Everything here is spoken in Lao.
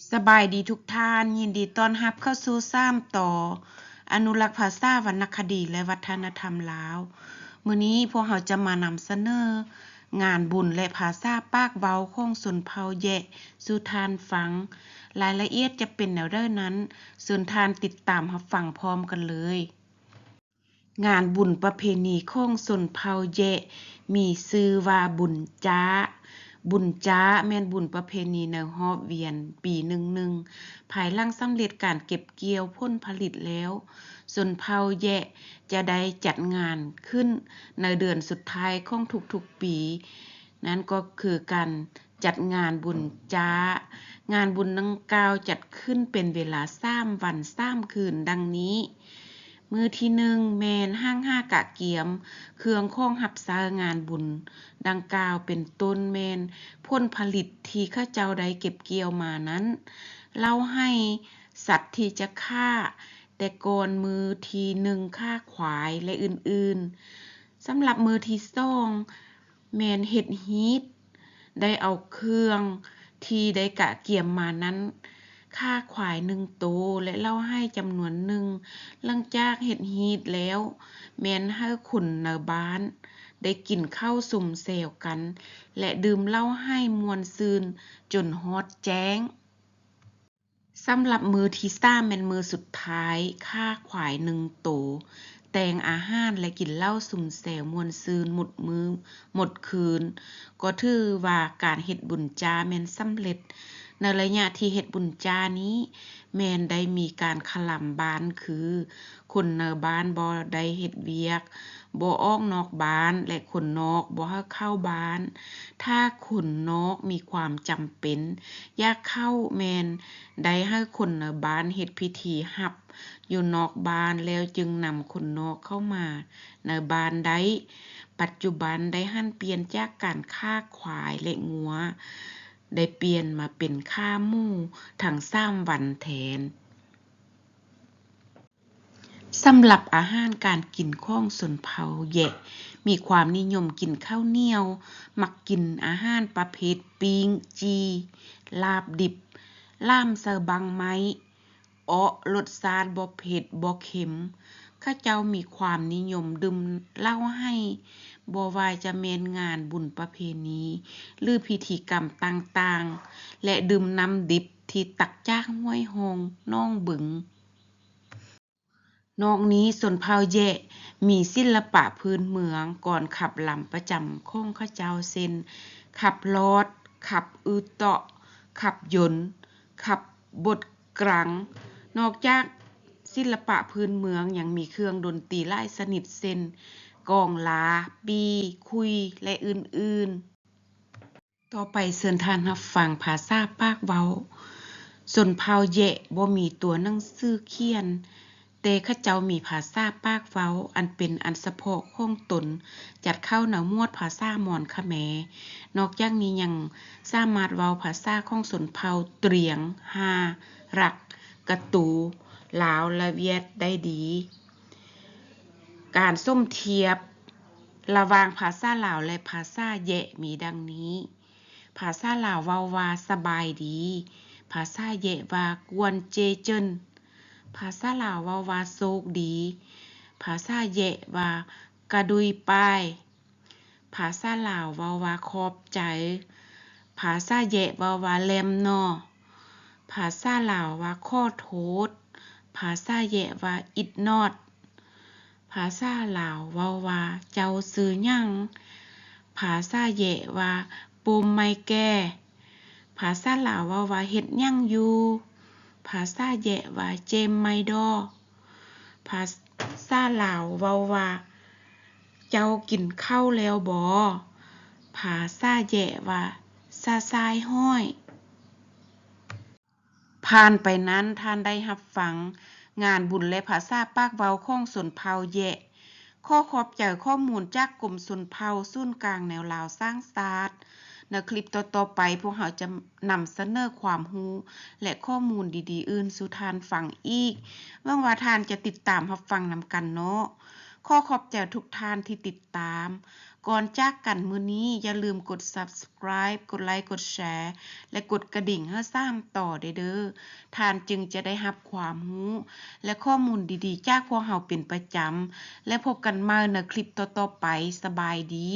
ສະບາຍດີທຸກທ່ານ, ຍິນດີຕ້ອນຮັບເຂົ້າສູ່ສາມຕໍ່ ອະນຸລັກພາສາ, ວັນນະຄະດີ ແລະ ວັດທະນະທຳລາວ. ມື້ນີ້ພວກເຮົາຈະມານຳສະເໜີງານບຸນ ແລະ ພາສາປາກເວົ້າຂອງຊົນເຜົ່າແຢະສູ່ທ່ານຟັງ. ລາຍລະອຽດຈະເປັນແນວໃດນັ້ນ, ເຊີນທ່ານຕິດຕາມຮັບຟັງພ້ອມກັນເລີຍ. ງານບຸນປະເພນີຂອງຊົນເຜົ່າແຢະ ມີຊື່ວ່າບຸນຈ້າ. ບຸນຈ້າແມ່ນບຸນປະເພນີໃນຮອບວຽນປີໜຶ່ງໜຶ່ງ ພາຍຫຼັງສຳເລັດການເກັບກ່ຽວຜົນຜະລິດແລ້ວ, ຊົນເຜົ່າແຢະຈະໄດ້ຈັດງານຂຶ້ນໃນເດືອນສຸດທ້າຍຂອງທຸກໆປີ. ນັ້ນກໍຄືການຈັດງານບຸນຈ້າ. ງານບຸນດັ່ງກ່າວຈັດຂຶ້ນເປັນເວລາສາມວັນສາມຄືນ ດັ່ງນີ້. ມື້ທີໜຶ່ງແມ່ນຫ້າງຫາກະກຽມເຄື່ອງຂອງຮັບໃຊ້ງານບຸນດັ່ງກ່າວ ເປັນຕົ້ນແມ່ນຜົນຜະລິດທີ່ເຂົາເຈົ້າໄດ້ເກັບກ່ຽວມານັ້ນ, ເຫຼົ້າໄຮ່, ສັດທີ່ຈະຂ້າ, ແຕ່ກ່ອນມື້ທີໜຶ່ງຂ້າຄວາຍ ແລະ ອື່ນໆ. ສຳລັບມື້ທີສອງ ແມ່ນເຮັດຮີດ, ໄດ້ເອົາເຄື່ອງທີ່ໄດ້ກະກຽມມານັ້ນຂ້າຄວາຍໜຶ່ງໂຕ ແລະ ເຫຼົ້າໄຮ່ຈຳນວນໜຶ່ງ. ຫຼັງຈາກເຮັດຮີດແລ້ວ ແມ່ນໃຫ້ຄົນໃນບ້ານໄດ້ກິນເຂົ້າຊຸມແຊວກັນ ແລະ ດື່ມເຫຼົ້າໄຮ່ມ່ວນຊື່ນຈົນຮອດແຈ້ງ. ສຳລັບມື້ທີສາມແມ່ນມື້ສຸດທ້າຍ, ຂ້າຄວາຍໜຶ່ງໂຕ, ແຕ່ງອາຫານ ແລະ ກິນເຫຼົ້າຊຸມແຊວມ່ວນຊື່ນໝົດມື້ໝົດຄືນ, ກໍຖືວ່າການເຮັດບຸນຈ້າແມ່ນສຳເລັດ. ໃນໄລຍະທີ່ເຮັດບຸນຈ້ານີ້ ແມ່ນໄດ້ມີການຄະລຳບ້ານ ຄື ຄົນໃນບ້ານບໍ່ໄດ້ເຮັດວຽກ, ບໍ່ອອກນອກບ້ານ ແລະ ຄົນນອກບໍ່ໃຫ້ເຂົ້າບ້ານ. ຖ້າຄົນນອກມີຄວາມຈຳເປັນຢາກເຂົ້າ, ແມ່ນໄດ້ໃຫ້ຄົນໃນບ້ານເຮັດພິທີຮັບຢູ່ນອກບ້ານ ແລ້ວຈຶ່ງນຳຄົນນອກເຂົ້າມາໃນບ້ານໄດ້. ປັດຈຸບັນໄດ້ຫັນປ່ຽນຈາກການຂ້າຄວາຍ ແລະ ງົວ, ໄດ້ປ່ຽນມາເປັນຂ້າໝູທັງສາມວັນແທນ. ສຳລັບອາຫານການກິນຂອງຊົນເຜົ່າແຢະ ມີຄວາມນິຍົມກິນເຂົ້າໜຽວ, ມັກກິນອາຫານປະເພດປີ້ງ, ຈີ່, ລາບດິບ, ລາມໃສ່ບັ້ງໄມ້, ເອາະ, ລົດຊາດບໍ່ເຜັດບໍ່ເຄັມ. ເຂົາເຈົ້າມີຄວາມນິຍົມດື່ມເຫຼົ້າໄຮ່, ບໍ່ວ່າຈະແມ່ນງານບຸນປະເພນີ ຫຼື ພິທີກຳຕ່າງໆ ແລະ ດື່ມນ້ຳດິບທີ່ຕັກຈາກຫ້ວຍຮ່ອງໜອງບຶງ. ນອກນີ້ ຊົນເຜົ່າແຢະມີສິລະປະພື້ນເມືອງ, ກອນຂັບລຳປະຈຳຂອງເຂົາເຈົ້າ ເຊັ່ນ ຂັບລອດ, ຂັບອືເຕາະ, ຂັບຍົນ, ຂັບບົດກລັງ. ນອກຈາກສິລະປະພື້ນເມືອງ ຍັງມີເຄື່ອງດົນຕີຫຼາຍຊະນິດ ເຊັ່ນ ກອງລາ, ປີ້, ຂຸຍ ແລະ ອື່ນໆ. ຕໍ່ໄປເຊີນທ່ານຮັບຟັງພາສາປາກເວົ້າ. ຊົນເຜົ່າແຢະບໍ່ມີຕົວໜັງສືຂຽນ, ແຕ່ເຂົາເຈົ້າມີພາສາປາກເວົ້າອັນເປັນອັນສະເພາະຂອງຕົນ, ຈັດເຂົ້າໃນໝວດພາສາມອນຂະແມ. ນອກຈາກນີ້ຍັງສາມາດເວົ້າພາສາຂອງຊົນເຜົ່າຕຽງ, ຮ່າ, ຣັກ, ກະຕູ, ລາວ ແລະ ຫວຽດໄດ້ດີ. ການສົມທຽບລະຫວ່າງພາສາລາວ ແລະ ພາສາແຢະມີດັ່ງນີ້. ພາສາລາວເວົ້າວ່າສະບາຍດີ, ພາສາແຢະວ່າກວນເຈເຈິນ, ພາສາລາວເວົ້າວ່າໂຊກດີ, ພາສາແຢະວ່າກະດຸຍປາຍ, ພາສາລາວເວົ້າວ່າຂອບໃຈ, ພາສາແຢະເວົ້າວ່າແລມໜໍ, ພາສາລາວວ່າຂໍໂທດ, ພາສາແຢະວ່າອິດນອດ. ພາສາລາວເວົ້າວ່າເຈົ້າຊື່ຫຍັງ? ພາສາແຢະວ່າໂປມໄມແກ່. ພາສາລາວເວົ້າວ່າເຮັດຫຍັງຢູ່? ພາສາແຢະວ່າເຈມໄມດໍ. ພາສາລາວເວົ້າວ່າເຈົ້າກິນເຂົ້າແລ້ວບໍ? ພາສາແຢະວ່າຊະຊາຍຫ້ອຍ. ຜ່ານໄປນັ້ນ ທ່ານໄດ້ຮັບຟັງງານບຸນ ແລະ ພາສາປາກເວົ້າຂອງຊົນເຜົ່າແຢະ. ຂໍຂອບໃຈຂໍ້ມູນຈາກກົມຊົນເຜົ່າ ສູນກາງແນວລາວສ້າງຊາດ. ໃນຄລິບຕໍ່ໆໄປ ພວກເຮົາຈະນຳສະເໜີຄວາມຮູ້ ແລະ ຂໍ້ມູນດີໆອື່ນສູ່ທ່ານຟັງອີກ. ຫວັງວ່າທ່ານຈະຕິດຕາມຮັບຟັງນຳກັນເນາະ. ຂໍຂອບໃຈທຸກທ່ານທີ່ຕິດຕາມ. ກ່ອນຈາກກັນມື້ນີ້ ຢ່າລືມກົດ Subscribe ກົດໄລ ກົດແຊ ແລະ ກົດກະດິ່ງໃຫ້ຊ່າງຕໍ່ໄດ້ເດີ້. ທ່ານຈຶ່ງຈະໄດ້ຮັບຄວາມຮູ້ ແລະ ຂໍ້ມູນດີໆຈາກພວກເຮົາເປັນປະຈຳ ແລະ ພົບກັນໃໝ່ໃນຄລິບຕໍ່ໆໄປ. ສະບາຍດີ.